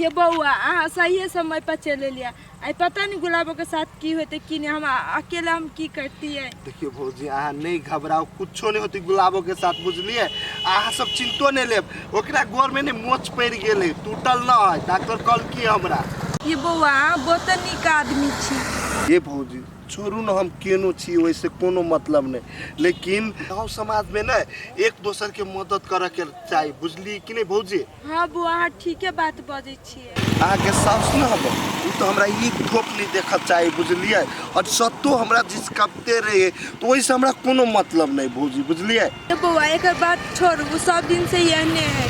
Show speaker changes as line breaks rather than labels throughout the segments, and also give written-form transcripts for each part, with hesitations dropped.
ये बौआ अहाँ सहिए समय पर चलि एलियै। आइ पता नहि गुलाबोके साथ की होतै की नहि, हम अकेला हम की करतियै।
देखियौ भौजी, अहाँ नहि घबराउ, कुछो नहि होतै गुलाबोके साथ, बुझलियै? अहाँ सब चिंतो नहि लेब। ओकरा गोरमे ने मोच पड़ि गेलै, टूटल न है, डॉक्टर कहलकै हमरा।
ये बौआ अहाँ बहुते नीक आदमी छी।
ये भौजी छोड़ू न, हम केनो छी ओहिसँ कोनो मतलब नहि, लेकिन गाँव समाजमे ने एक दोसरके मदद करऽके चाही, बुझलियै कि नहि भौजी?
हाँ बौआ, अहाँ ठीके बात बजै छियै।
अहाँके साउस ने हबो, ओ तऽ हमरा एक ठोप नहि देखऽ चाही, बुझलियै? आओर सत्तो हमरा जिसकबते रहे तऽ ओहिसँ हमरा कोनो मतलब नहि भौजी, बुझलियै?
ए बौआ एकर बात छोड़ू, ओ सब दिन से एहने है।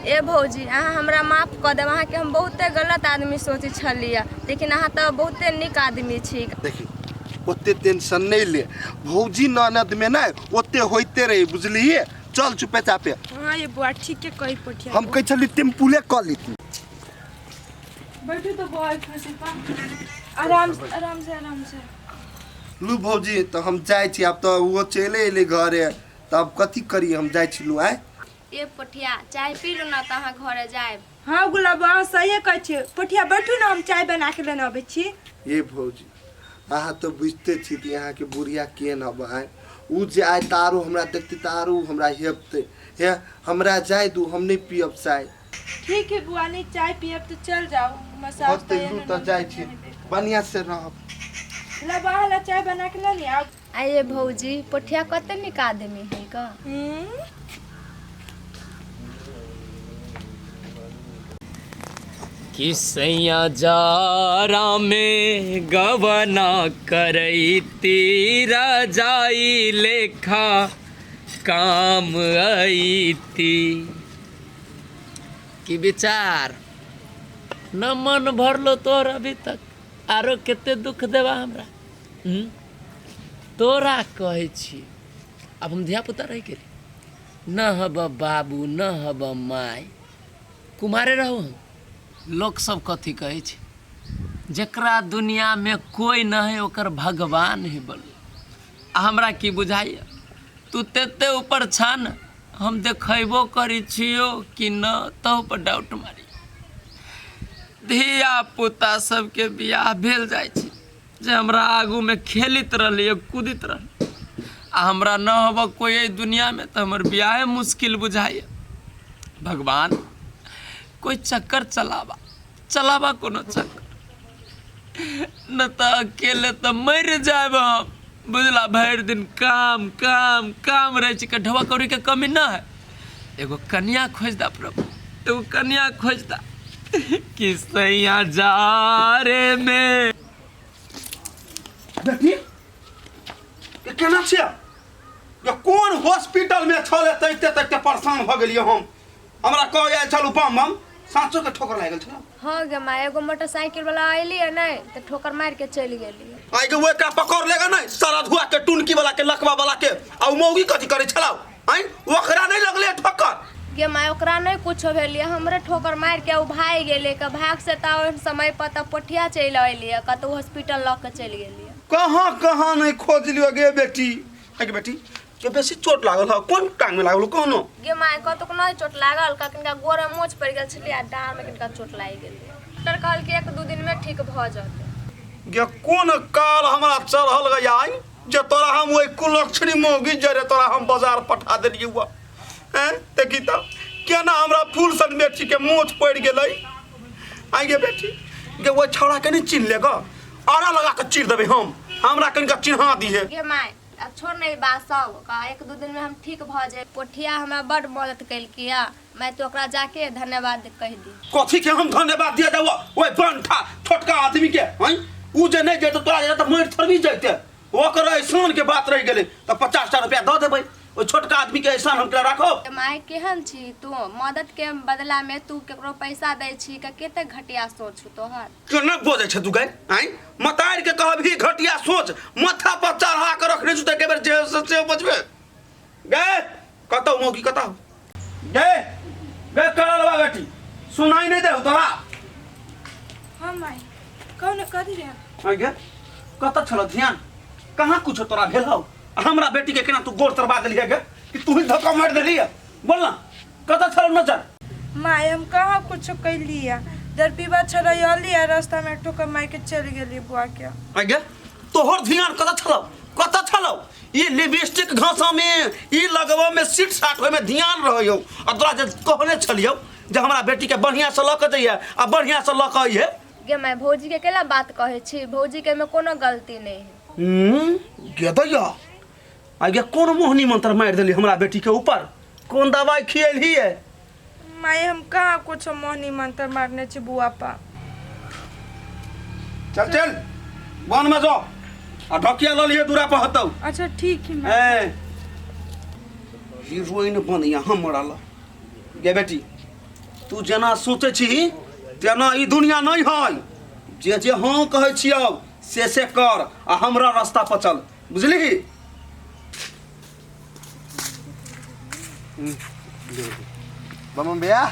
ए भौजी, अहाँ हमरा माफ कऽ देब, अहाँके हम बहुते गलत आदमी सोचै छलियै, लेकिन अहाँ तऽ बहुते नीक आदमी छी।
देखी ओते टेंशन नहि ले भौजी, ननदमे ने ओते होइते रहे, बुझलियै? चल चुपे चापे।
हाँ ये बुआ ठीक है, कही पठिया।
हम कहै छली टेम्पुले कऽ लेती।
बैठू तो बौआ कुर्सी पर, आराम से, आराम से, आराम से।
लू भौजी, तऽ हम जाइ छी आब, तऽ ओहो चलि अयलै घरे, तऽ आब कथी करी, हम जाइ छी लू आइ।
ए पोठिया, चाय पी लू ना तऽ अहाँ घरे जायब।
हाँ गुलाब, अहाँ सहिए कहै छियै। पोठिया बैठू ने, हम चाय बना के लेने अबै छी।
ये भौजी, अहाँ तऽ बुझिते छी कि अहाँके बुढ़िया केहन हब आइ, ओ जे आइ तऽ आरो हमरा देखतै तऽ आरो हमरा हेपतै। हे हमरा जाय दू, हम नहि पियब चाय।
ठीक है बुआ, नहीं चाय पियब तऽ चल जाओ। मसाज
होतै लू तऽ जाइ छी, बढ़िआँ से रहब।
ला बाहर ला, चाय बना के ला ली आब।
आइए भौजी, पोठिया कते नीक आदमी है ग।
कि सैया जारा में गवना करैती रजाई लेखा काम ऐती। की विचार न मन भरलो तोर अभी तक, आरो कते दुख देबा हमरा? हम्म? तोरा कहै छी आब हम धियापुता रहि गेली न हब बाबू न हब माय, कुमारे रहू हम। लोक सब कथी कहै छै, जकरा दुनियामे कोइ न है ओकर भगवान है बोलू। आ हमरा की बुझाइए, तू तेते ऊपर छा ने, हम देखैबो करै छियो कि न तहु पर डाउट मारी। धिया पुता सबके बियाह भेल जाइ छै जे हमरा आगूमे खेलैत रहलैए कूदैत रहलै, आ हमरा न होबऽ कोइ एहि दुनियामे तऽ हमर बियाहे मुश्किल बुझाइए। भगवान कोइ चक्कर चलाबा, चलाबा कोनो चक्कर, न तऽ अकेले तऽ मरि जायब हम, बुझला? भरि दिन काम काम काम रहै छै, ढोआ कौड़ीके कमी न है। एगो कनिया खोजि दा प्रभु, एगो कनिया खोजि दा कि सैया जा रे में।
बेटी, ये केना छियै? ये कोन हॉस्पिटल में छल एते एते तक परेशान भऽ गेलियै हम? हमरा कह आयल छल बम बम, साँचो के ठोकर लागि गेल छल?
हाँ गे माय, एगो मोटरसाइकिल वाला अयली नहीं तऽ ठोकर मारि के चलि गेली।
आइ के वो एकरा पकड़ लेगा नहीं सारा धुआ के टुनकी वाला के लकवा वाला के। आ उ मौगी कथी करै छलौ आइ, ओकरा नहीं लगले ठोकर?
गे माय, ओकरा नहीं कुछो भेलियै, हमरे ठोकर मारि के ओ भागि गेलै। के भाग से तऽ ओहि समय पर तऽ पोठिया चलि अयलियै, कतहु हॉस्पिटल लऽ के चलि गेलियै।
कहाँ कहाँ नहीं खोज लियो गे बेटी। आइ गे बेटी, के बेसी चोट लागल हौ? कोन टांग में लागल कहनो?
गे माय, कतहु नहि चोट लागल, कखनका गोर में मोच पड़ि गेल छलै आ डाँड़ में कनिका चोट लागि गेलै। डॉक्टर कहलकै 1-2 दिन में ठीक भऽ जेतै।
गे कोन काल हमरा चढ़ल गया आइ जे तोरा हम ओहि कुलक्षणी मौगी जरे तोरा हम बाजार पठा देलियै हुआ हैं? देखी तऽ केना हमरा फूल सन बेटी के मोच पड़ि गेलै। आइ गे बेटी, गे ओहि छौड़ा के नहि चिन्ह ले ग, आरा लगा के चीर देबै हम, हमरा कनिका चिन्हा दिहे।
गे माय, आब छोड़ ने ई बात सब, का 1-2 दिन में हम ठीक भऽ जाए। पोठिया हमरा बड मदद केलकै या मैं तो ओकरा जाके धन्यवाद कहि दी।
कथी के हम धन्यवाद दिया जाओ ओहि बंठा छोटका आदमी के? हैं उ जे नहीं जैते तोरा जैते मरि थोड़बी जैते। ओकर एहसान के बात रहि गेलै तऽ 50 टा रुपया दऽ देबै ओहि छोटका आदमी के एहसान हम केना राखब?
माय केहन छी तू, मदद के बदला में तू केकरो पैसा दै छी, का कते घटिया सोच छौ तोहर।
केना बजै छै तू गै आँय? मतारि के कहबही घटिया सोच, माथा पर चढ़ा के रखने छु तऽ एके बेर जे से से बजबे गै। कतौ मौकी कतौ गै, गै करलवा बेटी सुनाई नहीं देहु तोरा?
हाँ माय, कहू ने कथी रहे?
आँय गे, कतऽ छल ध्यान? कहाँ कुछो तोरा भेल हौ? हमरा बेटी के केना तू गोड़ तरबा देलियै गे कि तू ही धक्का मारि देलियै? बोल ना, कतऽ छल नजर?
माय, हम कहाँ कुछो कैलियै, दरपीबा छलै अली आ रास्तामे ठोकर मारिके चलि गेली बुआके।
आगे तोहर ध्यान कतऽ छलौ, कतऽ छलौ? ई लिपस्टिक घासा में, ई लगबऽ में, सीट साट होय में ध्यान रहै। आ तोरा जे कहने छलियौ जे हमरा बेटी के बढ़िया से लऽ के जइहे आ बढ़िया से लऽ के अइहे।
गे माय, भौजी के केला बात कहै छी? भौजी के एहिमे कोनो गलती नहि है।
गे दैया, आगे कोन मोहनी मंत्र मारि देली हमरा बेटी के ऊपर? कोन दवाई खियलही है?
माय, हम कहाँ कुछो मोहनी मंत्र मारने छी बुआ पा।
चल चल, वन में जो आ ढकिया लऽ लिहे, दूरा पर हतौ।
अच्छा, ठीक है माय।
ए हीरोइन बनिया हमरा ल। गे बेटी, तू जेना सोचै छी तेना ई दुनिया नहीं है। जे जे हाँ कहै छियौ से से कर आ हमरा रास्ता पर चल, बुझलिही?
बमन भैया,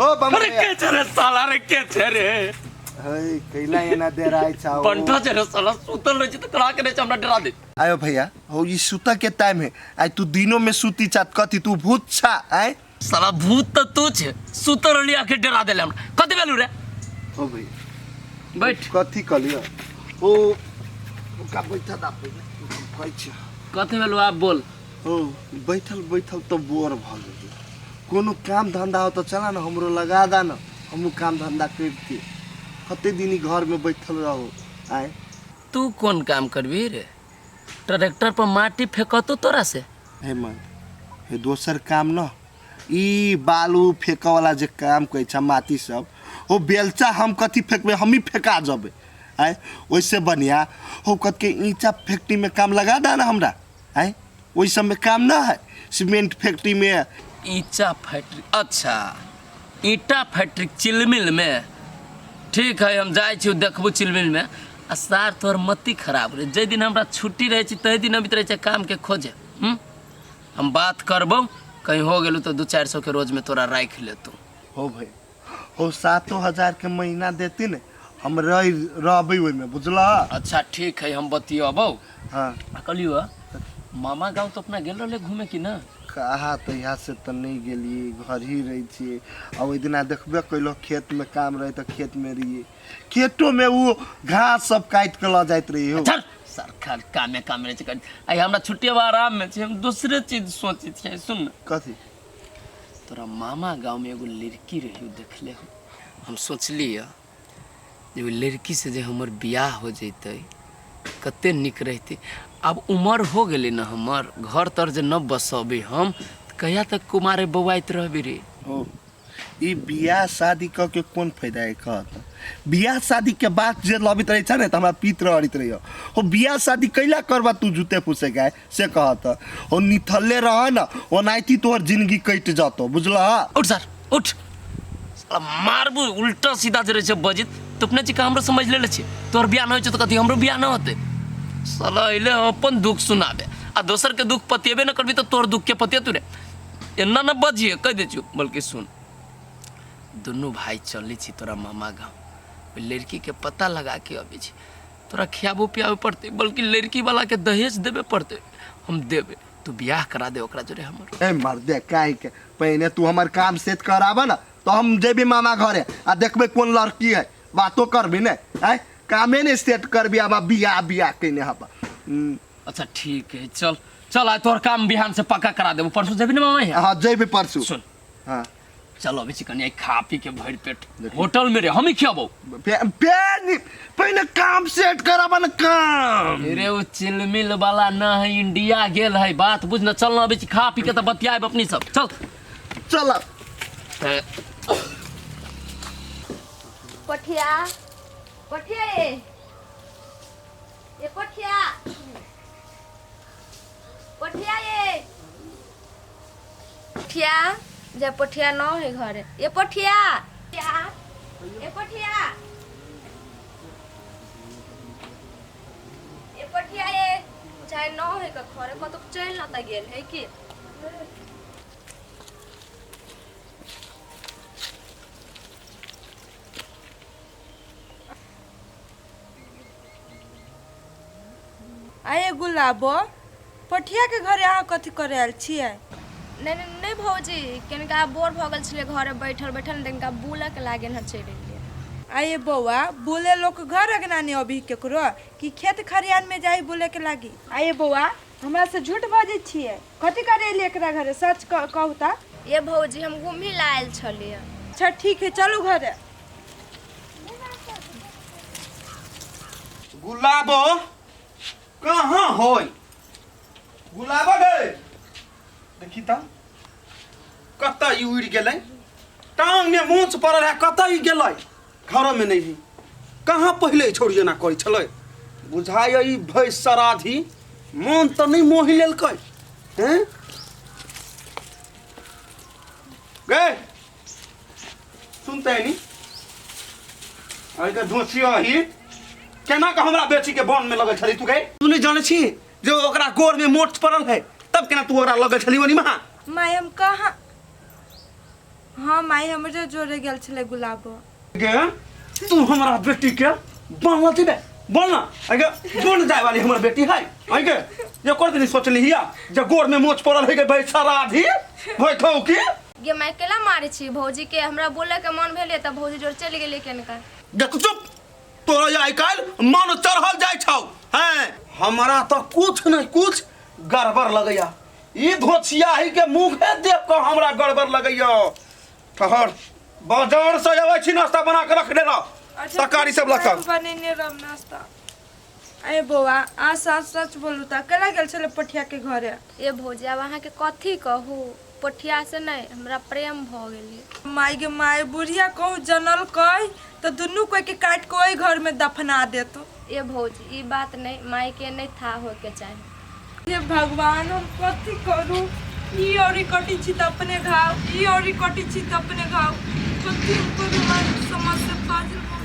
ओ बमन
अरे
भैया।
के छे रे साला रे, के छे रे?
हे, कैला एना देराइ छाओ?
बंठा छे रे साला, सुतल रहै छी तऽ करा के रहै छै, हमरा डरा दे।
आयो भैया, हो ई सुता के टाइम है? आइ तू दिनों में सुती चात कथी तू भूत छा आय?
साला भूत तऽ तू छे, सुतल रहली आके डरा देले हमरा। कथी भेलू रे?
हो भैया।
बैठ।
कथी कहलियो? ओ ओका बैठा दा पहिले, कहै छी।
कथी भेलू, आब बोल।
हो बैठल बैठल तऽ बोर भऽ गेली। कोनो काम धंधा हो तऽ चला न, हमरो लगा दा न, हमहूँ काम धंधा करिती। कते दिन ई घर में बैठल रहो आय?
तू कोन काम करबी रे? ट्रैक्टर पर माटी फेंकतो तोरा से?
हे मन हे, दोसर काम न, ई बालू फेंके वाला जे काम कहै छै, माटी सब ओ बेलचा, हम कथी फेंकबै? हमही फेंका जबै आय। ओहिसे बढ़िया हो कत के ईंटा फैक्ट्री में काम लगा दा ना हमरा आय। ओहि सब में काम ना है, सीमेंट फैक्ट्री में।
ईंटा फैक्ट्री? अच्छा, ईंटा फैक्ट्री चिलमिल में। ठीक है, हम जाइ छी, देखबो चिलमिल में। आ सार तोहर मति खराब रहे, जाहि दिन हमरा छुट्टी रहै छै ताहि दिन अबैत रहै छै काम के खोजे। हम बात करबौ, कहीं हो गेलौ तऽ 200-400 के रोज में तोरा राखि लेतौ।
हो भाई, हो 7,000 के महीना देती ने, हम रह रहबै ओहिमे, बुझलह?
अच्छा, ठीक है, हम बतियबौ।
हाँ।
आ कहलियौ, मामा गाँव तो अपना गेल रहले घूमे की ना?
कहा, तऽ यहाँ से तऽ नहि गेलियै, घर ही रहै छियै। आ ओहि दिना देखबे कैलहो, खेतमे काम रहै तऽ खेतमे रहियै। खेतोमे ओ घास सब काटि कऽ लऽ जाइत रही हो।
चल सरकार, कामे कामे रहै छै। आइ हमरा छुट्टी आराम में छै, हम दोसरे चीज सोचै छियै। सुन ने।
कथी?
तोरा मामा गाँवमे एगो लड़की रही, देखले हो। हम सोचलियै जे ओहि लड़कीसँ जे हमर बियाह हो जैतै, कते नीक रहितै। आब उमर हो गेलै ने हमर, घर तर जे न बसबै हम तऽ कहिया तक कुमारे बौआइत रहबै रे?
हो ई बियाह शादी कऽ के कोन फायदा है कहत? बियाह शादी के बात जे लबैत रहै छै ने तऽ हमरा पीत रहैत रहै। हो बियाह शादी कैला करबा तू जूते फूसे के से कहत? हो निथल्ले रह न, ओनाहिते तोहर जिंदगी कटि जतौ, बुझलह?
उठ सर, उठ। साला मारबू, उल्टा सीधा जे रहै छै बजैत। तू अपने चिका हमरो समझ लेले छी। तोहर बियाह न होइ छै तऽ कथी हमरो बियाह न होतै? साला अइले अपन दुख सुनाबे आ दोसर के दुख पतिएबे न करबी तऽ तोहर दुख के पतिएतू रे? एना न बजिए, कहि दै छियौ। बल्कि सुन, दुनू भाई चलै छी तोरा मामा गाँव, ओहि लड़की के पता लगा के अबै छी। तोरा खियाबो पियाबे पड़तै, बल्कि लड़की वाला के दहेज देबे पड़तै। हम देबै, तू बियाह करा दे ओकरा जोरे हमर।
ए मर्दे, काहे के? पहिने तू हमर काम सेट कराब न, तो हम जेबी मामा घरे आ देखबै कोन लड़की है, बातो करबी ने। आय कामे ने सेट करबी, आब बियाह बियाह केने हब।
अच्छा, ठीक है, चल चल। आइ तोहर काम बिहान से पक्का करा देबो। परसों जेबी ने मामा यहाँ?
हाँ, जेबी परसू।
सुन।
हाँ।
चल, अबै छी कनि आइ खा पी के भरि पेट होटल में रे, हम ही खियाबो।
पहिने काम सेट कराब न, काम।
रे ओ चिलमिल वाला न है, इंडिया गेल है, बात बुझ न। चल न, अबै छी खा पी के तऽ बतियाब अपनी सब। चल।
चल।
पठिया, पठिया, ए ए पठिया, पठिया, ए पठिया, जे पठिया न है घरे। ए पठिया, ए पठिया, ए पठिया, ए चाहे न है के घरे, कतौ चलि न त गेल है की?
आये गुलाबो, पठियाके घरे अहाँ कथी करे आयल छियै?
नहि नहि नहि भौजी, कनिका बोर भऽ गेल छलै घरे बैठल बैठल, तनिका बुलक लागल हँ, चलि एलियै।
आये बौआ, बोले लोग घर अगना नहीं अभी केकरो कि खेत खरियान में जाई बोले के लागी। आये बौआ, हमरा से झूठ बजै छियै? कथी करे एलियै एकरा घरे? सच कहू ता।
ये भौजी, हम घूमही ला आयल छलियै।
अच्छा ठीक है, चलू घरे।
गुलाबो कहाँ होय? गुलाबो गे, देखी त कतऽ ई उड़ि गेलै। टांग में मोच पड़ल है, कतऽ ई गेलै? घर में नहीं है। कहाँ पहिले छोड़ी एना करै छलै? बुझाय ई भैंस सराधी मन तऽ नहि मोहि लेलकै। हैं गे, सुनते नी अरे धोसियो ही केना के हमरा बेटी के बन में लगल छली तू गे? तू नहीं जाने छी जे ओकरा गोर में मोच पड़ल है, तब केना तू ओकरा लगल छली ओनी महा?
माय, हम कहाँ? हाँ माय, हमरे जोरे गेल छलै गुलाबो।
गे, तू हमरा बेटी के बनल थी बे? बोल ना अगे, बन जाए वाली हमर बेटी है। अगे ये कर दिन सोचली हिया जे गोर में मोच पड़ल है के भाई सराधी भाई ठौकी।
गे माय, केला मारै छी भौजी के? हमरा बोले के मन भेलै तऽ भौजी जोर चलि गेलै केनका।
देख, चुप! तोरा आइ काल्हि मन चढ़ल जाइ छौ। हैं, हमरा तऽ कुछ नहीं कुछ गड़बड़ लगैया। ई धोछियाही के मुँहे देख कऽ हमरा गड़बड़ लगैया। ठहर, बाजार से अबै छी, नाश्ता बना के रखने रह, तरकारी सब लऽ कऽ।
बनेने रहब नाश्ता। अरे बौआ, आ सच सच बोलू तऽ केला गेल छलै पठिया के घरे?
ए भौजी, आब अहाँके कथी कहू, पोठिया से नहि हमरा प्रेम भऽ गेलै।
माय गे माय, बुढ़िया कहूँ जनलकै तऽ दुनू कोई के काटि के ओहि घर में दफना देतो।
ए भौजी, ई बात नहि, मायके नहि था होइके चाही।
हे भगवान, हम कथी करू? ई औरी कटी छी तऽ अपने घाव, ई औरी कटी छी तऽ अपने घाव। कथी हम करू? समझ से फाजिल भऽ